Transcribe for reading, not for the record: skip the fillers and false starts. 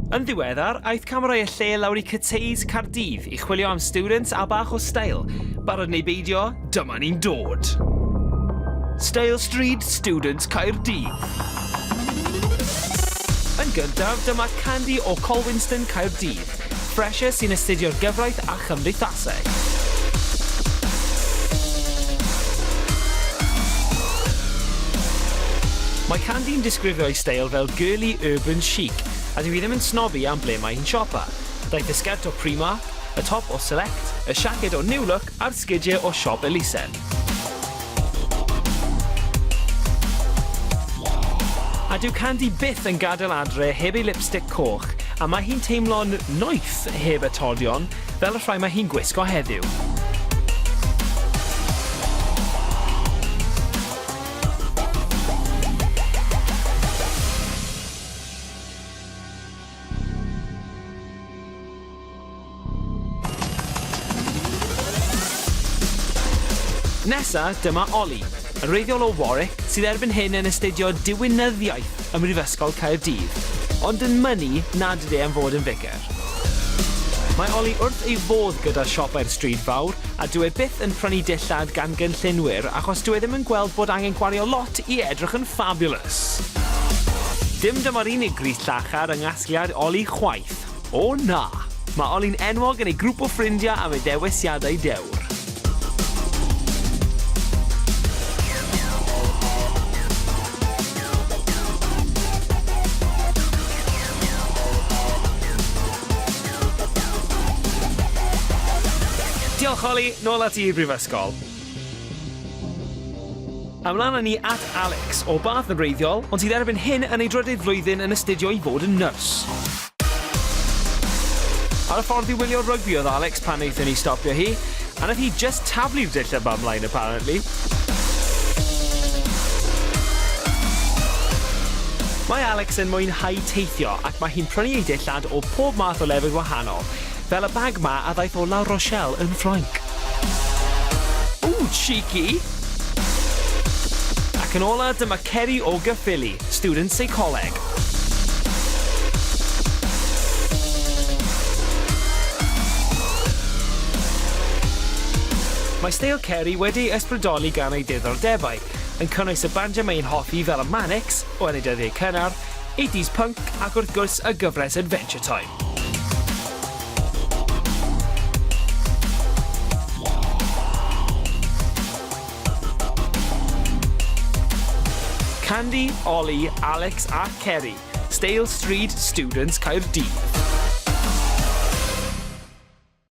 Yn ddiweddar, aeth camerâu y lle lawr i Cathays, Caerdydd i chwilio am students a bach o steil. Barod neu beidio, dyma ni'n dod! Steil Stryd Students Caerdydd. Yn gyntaf, dyma Candy o Colwinston, Caerdydd, fresher sy'n astudio'r gyfraith a chymdeithaseg. Mae Candy'n disgrifio ei steil fel girly urban chic, a dyw hi ddim yn snobi am ble mae hi'n siopa. Daeth y sgert o Primark, y top o Select, y siaced o New Look a'r sgidie o siop elusen. A dyw Candy byth yn gadael adre heb ei lipstick coch, a mae hi'n teimlo'n noeth heb y todion, fel y rhai mae hi'n gwisgo heddiw. Nesa, dyma Ollie, yn wreiddiol o Warwick, sydd erbyn hyn yn astudio diwinyddiaeth ym Mhrifysgol Caerdydd, ond yn mynnu nad ydy e am fod yn ficer. Mae Ollie wrth ei fodd gyda siopau'r stryd fawr, a dyw e byth yn prynu dillad gan gynllunwyr achos dyw e ddim yn gweld bod angen gwario lot i edrych yn fabulous. Dim dyma'r unig grys llachar yng nghasgliad Ollie chwaith. O na! Mae Ollie'n enwog yn ei grŵp o ffrindiau am ei ddewisiadau dewr. Diolch Ollie, nôl â ti i'r brifysgol. Ymlaen â ni at Alex, o Bath yn wreiddiol, ond sydd erbyn hyn yn ei drydydd flwyddyn yn astudio i fod yn nyrs. Ar y ffordd i wylio rygbi oedd Alex pan wnaethon ni stopio hi, a nath hi just taflu'r dillad 'ma ymlaen apparently. Mae Alex yn mwynhau teithio ac mae hi'n prynu ei dillad o pob math o lefydd wahanol, fel y bag 'ma a ddaeth o La Rochelle yn Ffrainc. Ooh, cheeky! Ac yn ola, dyma Ceri o Gaerffili, student seicoleg. Mae steil Ceri wedi ei ysbrydoli gan ei diddordebau, yn cynnwys y bandiau mae hi'n hoffi fel y Manics, o yn ei dyddiau cynnar, 80s punk ac wrth gwrs y gyfres Adventure Time. Candy, Ollie, Alex a Ceri, Steil Stryd Students Caerdydd.